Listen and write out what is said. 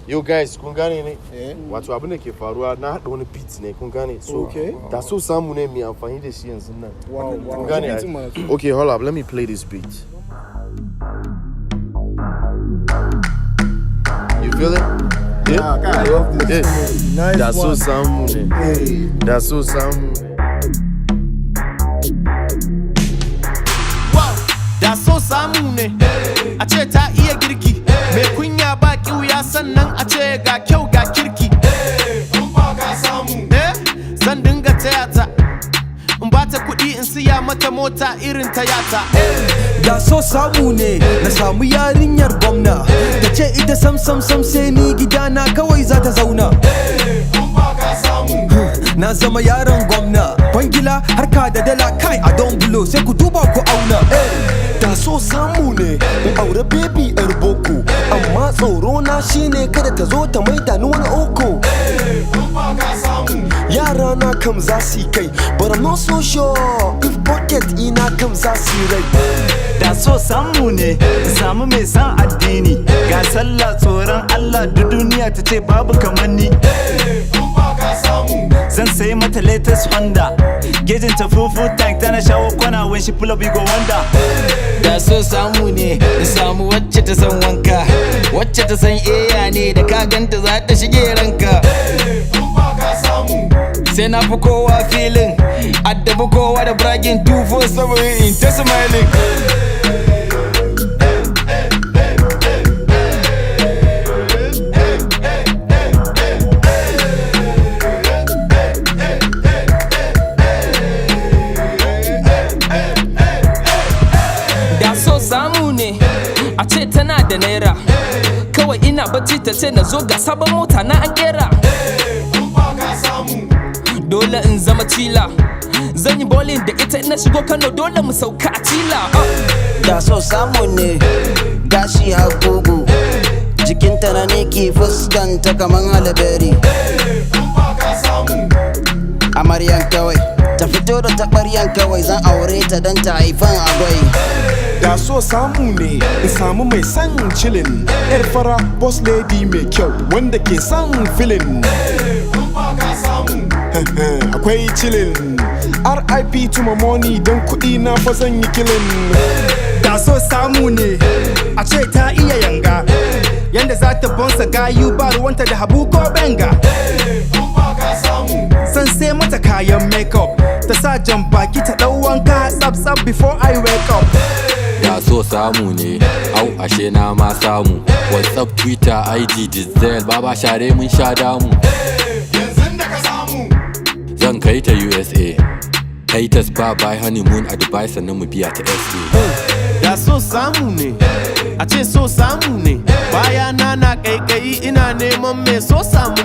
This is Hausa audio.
Yo guys, kun gane ne? Wato abin da ke faruwa, na haɗa wani beat ne, kun gane? So da so samu ne mai amfani da shi yanzu nan. Kun gane Beat ai? Mana. Okay, hold up, let me play this beat. You feel it? Yeah? Ah, I love this. Yeah. Nice Da so one. Samu ne. Hey. Da so samu ne. Wow, da so samu ne a ce ta iya girki, mai kunya, ba kiwuya, sannan a ce ga kyau ga kirki. Eh, zan dinga taya ta, in ba ta kuɗi, in siya mata mota irin ta yata. Da so samu ne na samu yarinyar gwamna, ta ce ita sam sam sam sai ni, gidana kawai za ta zauna. Na zama yaron gwamna, kwangila, harka da dala, kai, a don bulo, sai ku duba ku auna. Da so samu ne in aure baby yar boko, amma tsoro na shine kada ta zo ta maida ni wani oko. Yara na kam za su yi kai, but I'm not so sure if pocket ina kam za su yi rai. Da so samu ne in samu mai san addini, ga sallah, tsoron Allah, duk duniya ta ce babu kamar ni. Zan sayi mata latest Honda, gejin ta full tank, tana shawo kwana, when she pull up you go wonder. Da so samu ne in samu wacce ta san wanka, wacce ta san eya ne, da ka ganta za ta shige ranka. Sai na fi kowa filin addabi kowa da bragging, 247 in ta smiling. Da so samu ne a ce tana da naira, kawai ina bacci ta ce na zo, ga sabon mota na an kera. Dole in zama chilla, zan yi bowling da ita, ina shigo Kano dole mu sauka a chila. Da so samu ne gashi har kugu, jikinta na niki, fuskanta kaman Halle Berry. Amaryan kawai ta fito da taɓaryan kawai, zan aure ta don ta haifan agwai. Da so samu ne in samu mai son chillin, yar fara, boss lady mai kyau, wanda ke son filin akwai chillin. RIP to my money, don kuɗi na fa zan yi killing. Da so samu ne a ce ta iya yanga, yanda za ta bonsa gayu, ba ruwanta da habu ko benga. Zan sai mata kayan makeup, ta sa jan baki, ta ɗau wanka tsab tsab before I wake up. Da so samu ne, au, ashe na ma samu. WhatsApp, Twitter, IG, Dizel, baba share mun sha damu. Zan kai ta USA, kai ta spa, buy honeymoon a Dubai, sannan mu biya ta SA. Da so samu ne a ce so samu ne, baya na na kaikayi, ina neman mai so samu.